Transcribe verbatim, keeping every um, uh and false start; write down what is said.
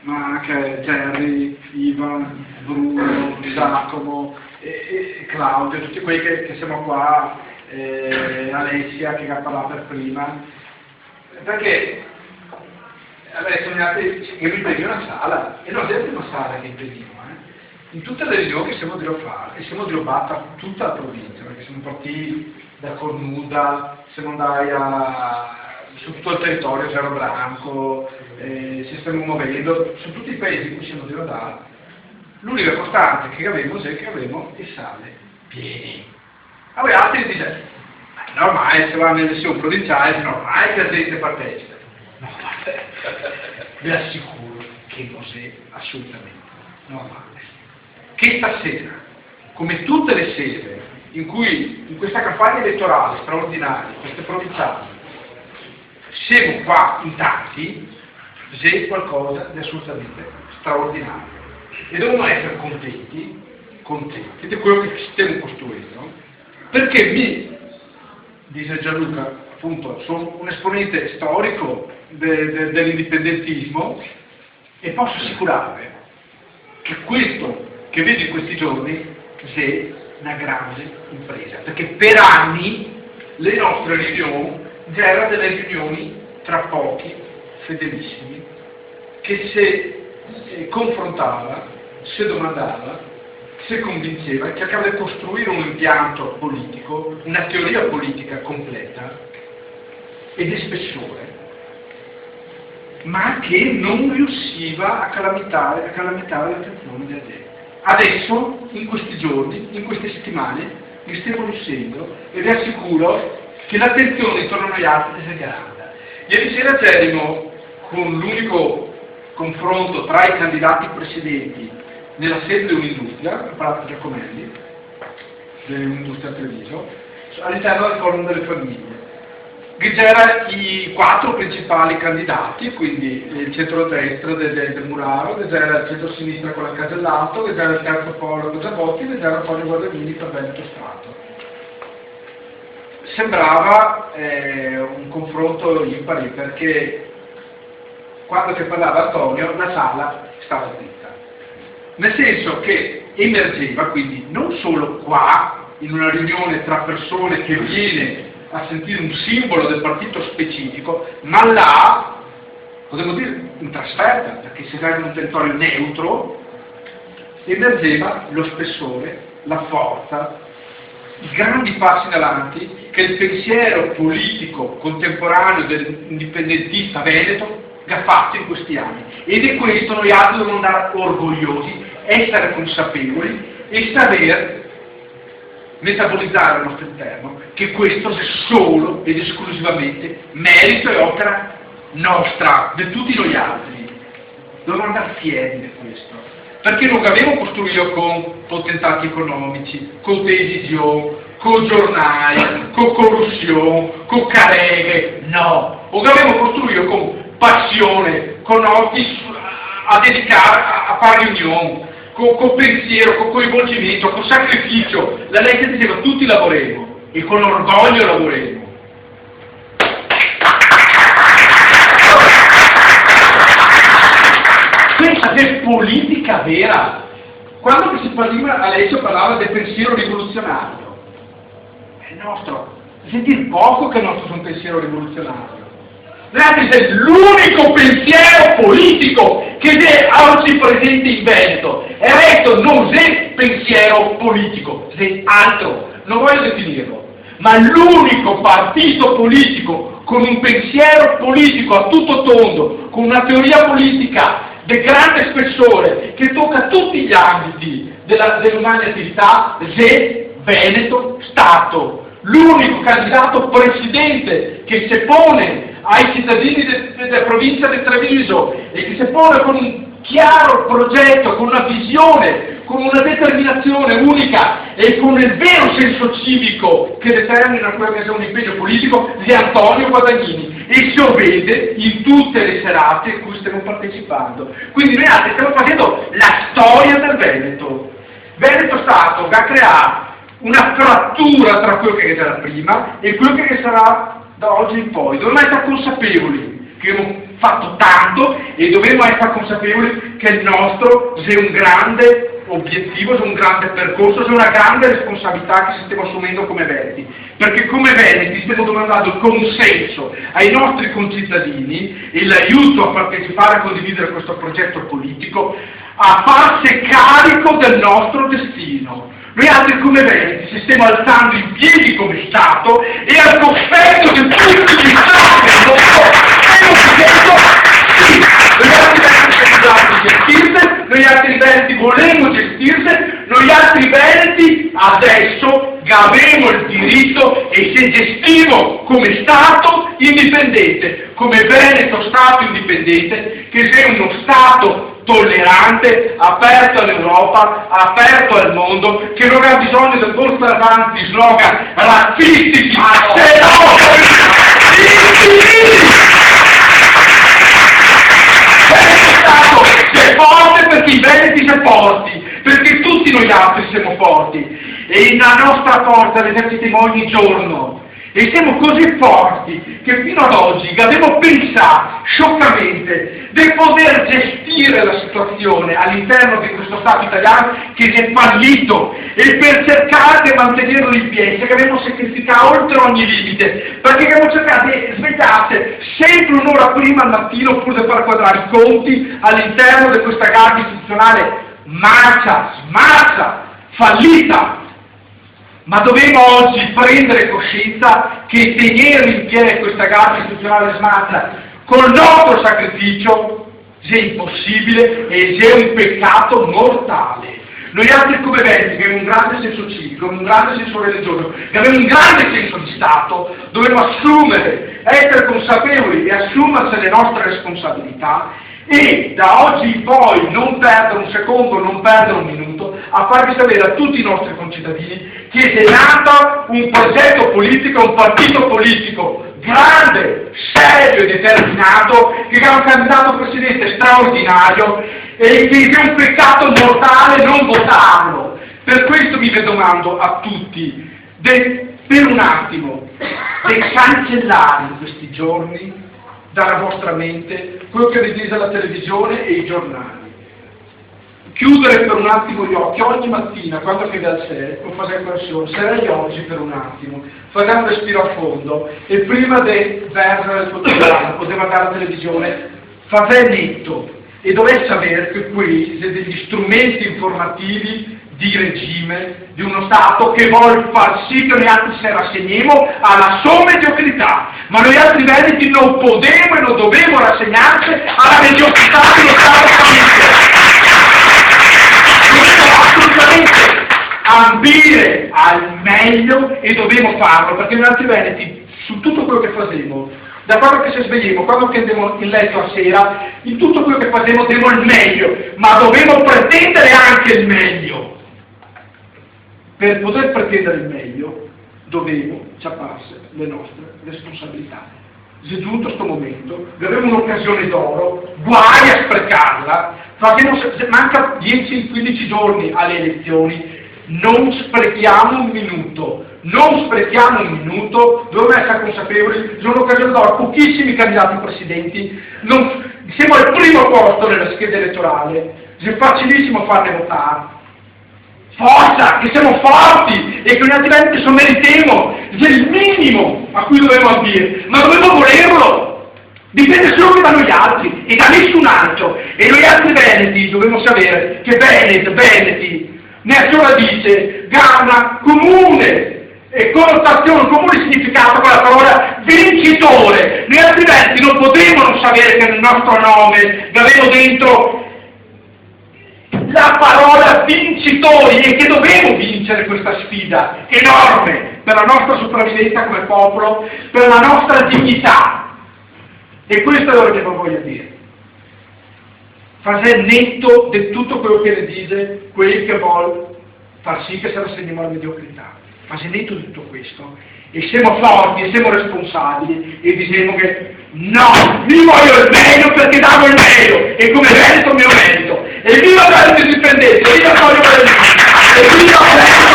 ma anche Gerry, Ivan, Bruno, Giacomo e, e, e Claudio, tuti quei che, che semo qua, eh, Alessia che ga parlà par prima, parché, eh, adeso noialtri, i impedì na sala, e no xe na sala che impedimo, eh. In tute le riunioni che semo drio far, e semo drio batar tuta la provincia, parché semo partì da Cornuda, semo ndai a, su tuto el teritorio, Cerro Branco, eh, se stemo movendo, su tuti i paesi in cui semo drio ndar. L'unica costante che gavemo xe che gavemo e sale piene. Alora altri dise: "Ma xe normale, se va nele elesion provinciale, xe normale che la gente partecipa." No, varda, ve asicuro che no xe asolutamente normale. Che stasera, come tute le sere in cui in questa campagna elettorale straordinaria, queste provinciali, semo qua in tanti, xe qualcosa de asolutamente straordinario. E dovemo eser contenti, contenti de quelo che stemo costruendo, parché mi, dise Gianluca, apunto, son un esponente storico de, de, de l'indipendentismo, e poso asicurarve che questo che vedo in questi giorni xe na grande impresa, parché par ani le nostre riunioni gera dele riunioni tra pochi fedelisimi che se, eh, confrontava, se domandava, se convinceva, cercava de costruir un impianto politico, una teoria politica completa e de spesore, ma che no riusiva a calamitare, a calamitare l'atension dela gente. Adeso, in questi giorni, in queste setimane, ghe stemo riusendo, e ve asicuro che l'atension intorno a noialtri xe granda. Ieri sera gerimo co l'unico confronto tra i candidati presidenti nela sede de un'industria, a Palazzo Giacomelli, de l'industria Treviso, al'interno del Forum dele Famiglie. Ghe gera i quatro principali candidati, quindi el centrodestra de, de, de Muraro, ghe gera el centrosinistra co la Casellati, ghe gera el Terzo Polo co Giavoti, ghe gera Antonio Guadagnini par Veneto Stato. Sembrava, eh, un confronto impari, parché quando che parlava Antonio, la sala stava zitta. Nel senso che emergeva, quindi, non solo qua, in una riunione tra persone che viene a sentire un simbolo del partito specifico, ma là, potremmo dire in trasferta, parché se sta in un territorio neutro, emergeva lo spessore, la forza, i grandi passi in avanti che il pensiero politico contemporaneo dell'indipendentista veneto ga fato in questi anni. E de questo noialtri dovemo andar orgogliosi, eser consapevoli e saver metabolizar al nostro interno che questo xe solo ed esclusivamente merito e opera nostra, de tuti noialtri. Dovemo andar fieri de questo, parché no gavemo costruìo co potentati economici, co television, co giornai, co corusion, co careghe, no. O gavemo costruìo co pasion, co noti su-, a, a dedicar a, a far riunion, co, co pensiero, co coinvolgimento, co sacrificio. La lege diseva: "Tuti lavoremo", e con orgoglio lavoremo. Questa xe politica vera. Quando che se parla, Alessio parlava del pensiero rivoluzionario. Xe nostro, xe dir poco che el nostro xe un pensiero rivoluzionario. Noaltri xe l'unico pensiero politico che xe ogi presente in Veneto. El resto no xe pensiero politico, xe altro. No vojo definirlo, ma l'unico partito politico con un pensiero politico a tuto tondo, con una teoria politica de grande spessore che toca tuti i ambiti dela, de l'umana atività, xe Veneto Stato. L'unico candidato presidente che se pone ai citadini de, de, dela provincia de Treviso e che se pone con un chiaro progeto, con una visione, con una determinazione unica e con el vero senso civico che determina quel che xe un impegno politico, xe Antonio Guadagnini. E se vede in tute le serate a cui stemo partecipando. Quindi noaltri stemo fasendo la storia del Veneto. Veneto Stato che ga creà una fratura tra quel che ghe gera prima e quel che ghe sarà da ogi in poi. Dovemo eser consapevoli che fato tanto e dovemo eser consapevoli che el nostro xe un grande obietivo, xe un grande percorso, xe una grande responsabilità che se stemo asumendo come veneti, parché come veneti stemo domandando el consenso ai nostri concitadini e l'aiuto a partecipare e a condividere questo progeto politico, a farse carico del nostro destino. Noialtri come veneti se stemo alzando in piedi come Stato e al cospetto de tuti i Stati del mondo stemo dicendo: "Sì, noialtri veneti semo in grado de gestirse, noialtri veneti volemo gestirse, noialtri veneti adeso gavemo el dirito e se gestimo come Stato indipendente, come Veneto Stato indipendente, che xe uno Stato tolerante, aperto a l'Europa, aperto al mondo, che no ga bisogno de portar avanti slogan razisti, se no, xe forte parché i veneti xe forti, parché tuti noialtri semo forti, e la nostra forza l'esercitemo ogni giorno. E semo cusì forti che fino ad ogi gavemo pensà, sciocamente, de poder gestire la situazione all'interno de questo Stato italiano che xe falito, e par sercare de mantenerlo in pie gavemo sacrificà oltre ogni limite, parché gavemo sercà de svegiarse sempre un'ora prima al matino pur de far quadrar i conti all'interno de questa gara istituzionale marcia, smarcia, falita. Ma dovemo ogi prendere cosciensa che tegnere in pie questa gara istituzionale smarcia col nostro sacrificio xe inposibile e xe un pecato mortale. Noialtri come veneti gavemo un grande senso civico, un grande senso religioso, gavemo un grande senso de Stato, dovemo asumere, esere consapevoli e asumerse le nostre responsabilità e da ogi in poi no perdere un secondo, no perdere un minuto a farghe saver a tuti i nostri concitadini che xe nato un progeto politico, un partito politico grande, serio e determinato, che ga un candidato presidente straordinario e che xe un pecato mortale no votarlo. Par questo mi ve domando a tuti de, par un atimo, de cancelare in questi giorni dala vostra mente quelo che ve dixe la television e i giornali. Chiudere par un atimo i oci, ogni matina, quando che ve alzè, o fasè colasion, serè i oci par un atimo, fasè un respiro a fondo, e prima de verzare el quotidiano o de vardare la television, fasè neto, e dovè saver che quei xe dei strumenti informativi de regime, de uno Stato che vol far sì che noialtri se rasegnemo a la so mediocrità. Ma noialtri veneti no podemo e no dovemo rasegnarse a la mediocrità de uno Stato falito. Dovemo asolutamente ambire al mejo e dovemo farlo, parché noialtri veneti, su tuto quelo che fasemo, da quando che se svegliemo, quando che ndemo in leto a sera, in tuto quelo che fasemo demo el mejo, ma dovemo pretendere anche el mejo. Par poder pretendere el mejo, dovemo ciaparse le nostre responsabilità. Xe giunto sto momento, gavemo un'ocasion d'oro, guai a sprecarla, fasemo, se, se manca diese, quindese giorni a le elezioni, no sprechemo un minuto, no sprechemo un minuto, dovemo esere consapevoli, xe un'ocasion d'oro, pochisimi candidati presidenti, no, semo al primo posto nela scheda eletorale, xe facilisimo farne votar. Forsa, che semo forti e che noialtri veneti se lo meritemo, xe el minimo a cui dovemo ambire, ma dovemo volerlo. Dipende solo che da noialtri e da nesun altro. E noialtri veneti dovemo saver che venet, veneti, nea so radice, ga na comune e conotasion, un comune significato co la parola vincitore. Noialtri veneti no podemo no saver che nel nostro nome gavemo dentro la parola vincitori e che dovemo vincere questa sfida enorme par la nostra sopravivensa come popolo, par la nostra dignità. E questo xe quelo che ve vojo dir. Fasè neto de tuto quelo che ve dixe quei che vol far sì che se rasegnemo a la mediocrità. Fasè neto de tuto questo, e semo forti, e semo responsabili, e dixemo che no, mi vojo el mejo parché demo el mejo, e come veneto me lo merito. E viva el Veneto indipendente, viva Antonio Paolini, e viva el Veneto!